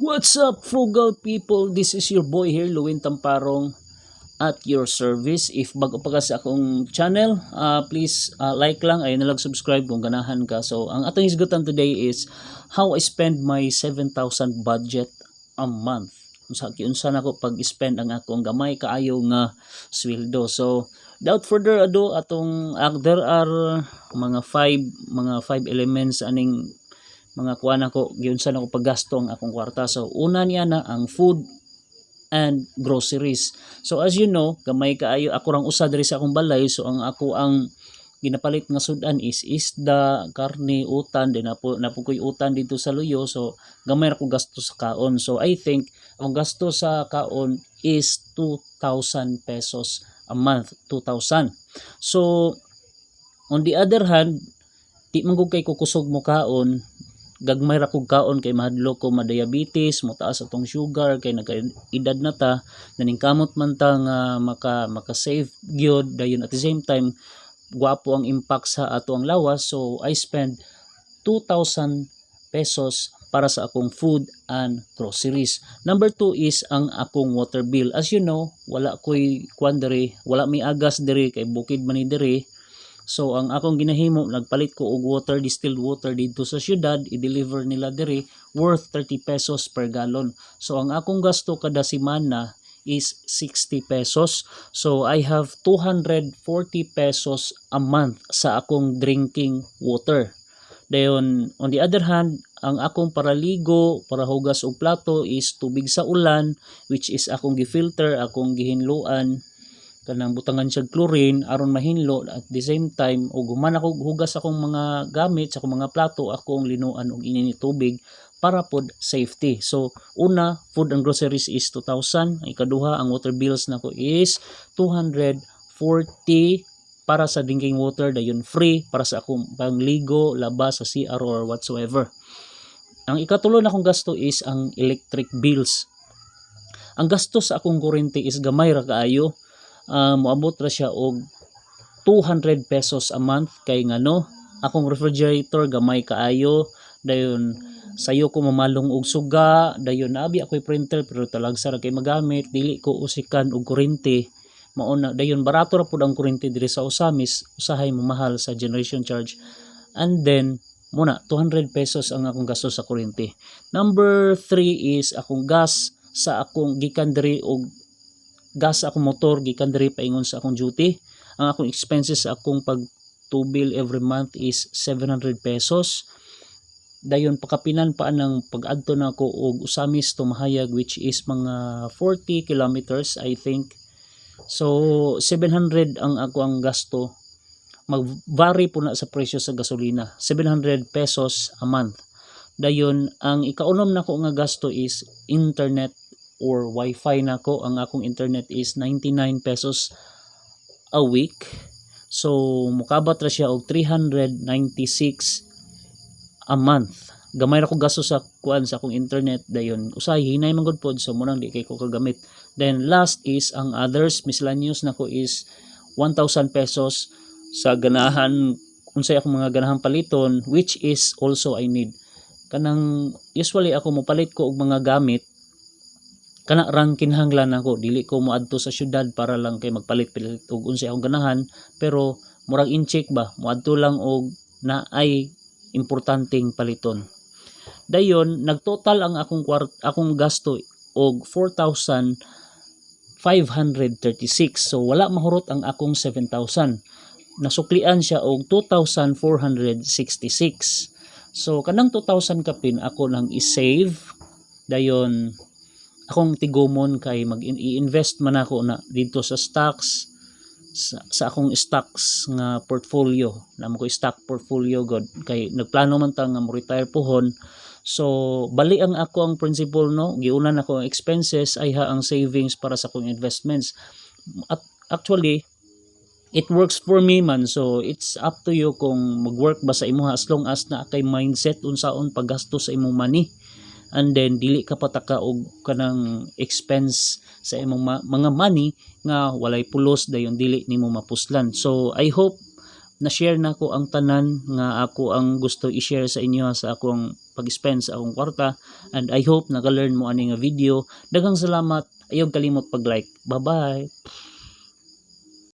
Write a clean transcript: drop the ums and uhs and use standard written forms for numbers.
What's up, frugal people? This is your boy here, Luwin Tamparong, at your service. If bago pa ka sa akong channel, please like lang, ayaw na lang subscribe kung ganahan ka. So, ang atong hisgutan today is how I spend my 7,000 budget a month. Unsa giunsa nako pag-spend ang akong gamay kaayo nga sweldo. So, without further ado, atong there are mga five elements aning mga kuan ako giunsa nako paggasto ang akong kwarta. So una niya na ang food and groceries. So as you know, gamay kaayo, ako rang usa diri sa akong balay, so ang ako ang ginapalit nga sudan is isda, karne, utan, din napo napo ko'y utan dito sa Luyo, so gamay ra ko gasto sa kaon. So I think ang gasto sa kaon is 2,000 pesos a month, 2,000. So on the other hand, di man gud kay kukusog mo kaon, gagmay ra kog kaon kay mahadlok ko ma-diabetes, motaas atong sugar kay nagka-edad na ta, naningkamot man ta nga maka-save gyud, dayon at the same time gwapo ang impact sa ato ang lawas. So I spend 2,000 pesos para sa akong food and groceries. Number two is ang akong water bill. As you know, wala ko'y kuan diri, wala may agas diri kay bukid man ni diri. So ang akong ginahimo, nagpalit ko og water, distilled water didto sa syudad, i-deliver nila diri, worth 30 pesos per gallon. So ang akong gasto kada semana is 60 pesos. So I have 240 pesos a month sa akong drinking water. Dayon, on the other hand, ang akong paraligo, para hugas og plato is tubig sa ulan, which is akong gi-filter, akong gihinluan, kanang butangan siya chlorine aron mahinlo. At the same time, ug human ako hugas akong mga gamit sa akong mga plato, akong linuan og init tubig para pod safety. So una, food and groceries is 2,000. Ang ikaduha, ang water bills nako is 240 para sa drinking water, dayon free para sa akong pangligo, laba sa CR or whatsoever. Ang ikatulo na akong gasto is ang electric bills. Ang gasto sa akong kuryente is gamay ra kaayo. Moabot ra siya og 200 pesos a month kay ngano, akong refrigerator gamay kaayo, dayon sayo ko mamalong og suga, dayon naabi ako'y printer pero talagsa ra kay magamit, dili ko usikan og kuryente. Mao na, dayon barato ra pud ang kuryente diri sa Ozamiz, usahay mamahal sa generation charge. And then muna 200 pesos ang akong gasto sa kuryente. Number 3 is akong gas sa akong gikan diri og gas sa akong motor gikan diri paingon sa akong duty. Ang akong expenses sa akong pagtubil every month is 700 pesos. Dayon pakapinan pa anang pag-adto nako og Ozamiz to Mahayag, which is mga 40 kilometers, I think. So 700 ang ako ang gasto. Mag-vary po na sa presyo sa gasolina. 700 pesos a month. Dayon ang ikaunom nako nga gasto is internet or wifi nako. Ang akong internet is 99 pesos a week. So mukabat ra siya og 396 a month. Gamay ra ko gasto sa kuan, sa akong internet, dayon usahay hinay man gud pod, so munang di kay ko kagamit. Then last is ang others, miscellaneous nako is 1,000 pesos sa ganahan, unsay akong mga ganahan paliton, which is also I need. Kanang usually ako mopalit ko og mga gamit, kana rang kinahanglan nako, dili ko moadto sa syudad para lang kay magpalit palit og unsay akong ganahan, pero murag incheck ba, moadto lang og naay importanteng paliton. Dayon nagtotal ang akong akong gasto og 4,536. So wala mahurot ang akong 7,000, nasuklian siya og 2,466. So kanang 2,000 kapin ako nang i-save, dayon akong tigumon kay mag i-invest man ako na dito sa stocks, sa akong stocks nga portfolio. Namo ko stock portfolio god kay nagplano man ta nga mo retire pohon. So bali ang ako ang principle, no, giuna nako ang expenses ay ha ang savings para sa akong investments. At actually it works for me man, so it's up to you kung mag-work ba sa imuha, as long as naa kay mindset unsaon paggasto sa imong money and then dili ka pataka og kanang expense sa imong mga money nga walay pulos, dayon dili nimo mapuslan. So I hope Na-share na ko ang tanan nga ako ang gusto i-share sa inyo sa akong pag-spend sa akong kwarta and I hope naka-learn mo ani nga video. Daghang salamat. Ayaw kalimot pag-like. Bye-bye.